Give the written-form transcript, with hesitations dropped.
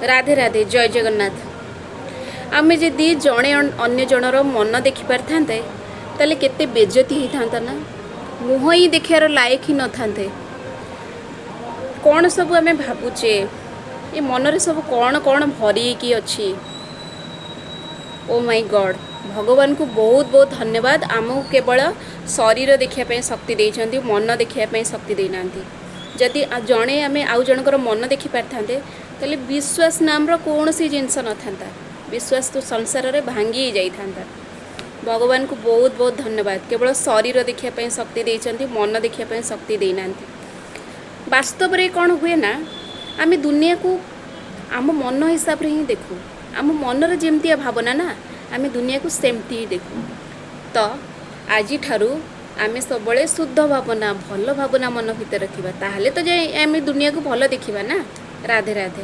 ରାଧେ ରାଧେ, ଜୟ ଜଗନ୍ନାଥ। ଆମେ ଯଦି ଜଣେ ଅନ୍ୟ ଜଣର ମନ ଦେଖିପାରିଥାନ୍ତେ, ତାହେଲେ କେତେ ବେଜତି ହେଇଥାନ୍ତା ନା? ମୁହଁ ହିଁ ଦେଖିବାର ଲାୟକ ହିଁ ନଥାନ୍ତେ। କ'ଣ ସବୁ ଆମେ ଭାବୁଛେ? ଏ ମନରେ ସବୁ କ'ଣ କ'ଣ ଭରି ହେଇକି ଅଛି? ଓ ମାଇ ଗଡ଼୍! ଭଗବାନଙ୍କୁ ବହୁତ ବହୁତ ଧନ୍ୟବାଦ, ଆମକୁ କେବଳ ଶରୀର ଦେଖିବା ପାଇଁ ଶକ୍ତି ଦେଇଛନ୍ତି, ମନ ଦେଖିବା ପାଇଁ ଶକ୍ତି ଦେଇନାହାନ୍ତି। ଯଦି ଜଣେ ଆମେ ଆଉ ଜଣଙ୍କର ମନ ଦେଖିପାରିଥାନ୍ତେ, ତାହେଲେ ବିଶ୍ୱାସ ନାମର କୌଣସି ଜିନିଷ ନଥାନ୍ତା। ବିଶ୍ୱାସ ତ ସଂସାରରେ ଭାଙ୍ଗି ଯାଇଥାନ୍ତା। ଭଗବାନଙ୍କୁ ବହୁତ ବହୁତ ଧନ୍ୟବାଦ, କେବଳ ଶରୀର ଦେଖିବା ପାଇଁ ଶକ୍ତି ଦେଇଛନ୍ତି, ମନ ଦେଖିବା ପାଇଁ ଶକ୍ତି ଦେଇନାହାନ୍ତି। ବାସ୍ତବରେ କ'ଣ ହୁଏ ନା, ଆମେ ଦୁନିଆକୁ ଆମ ମନ ହିସାବରେ ହିଁ ଦେଖୁ। ଆମ ମନରେ ଯେମିତିଆ ଭାବନା ନା, ଆମେ ଦୁନିଆକୁ ସେମିତି ହିଁ ଦେଖୁ। ତ ଆଜିଠାରୁ ଆମେ ସବୁବେଳେ ଶୁଦ୍ଧ ଭାବନା, ଭଲ ଭାବନା ମନ ଭିତରେ ରଖିବା। ତାହେଲେ ତ ଯାଇ ଆମେ ଦୁନିଆକୁ ଭଲ ଦେଖିବା ନା। ରାଧେ ରାଧେ।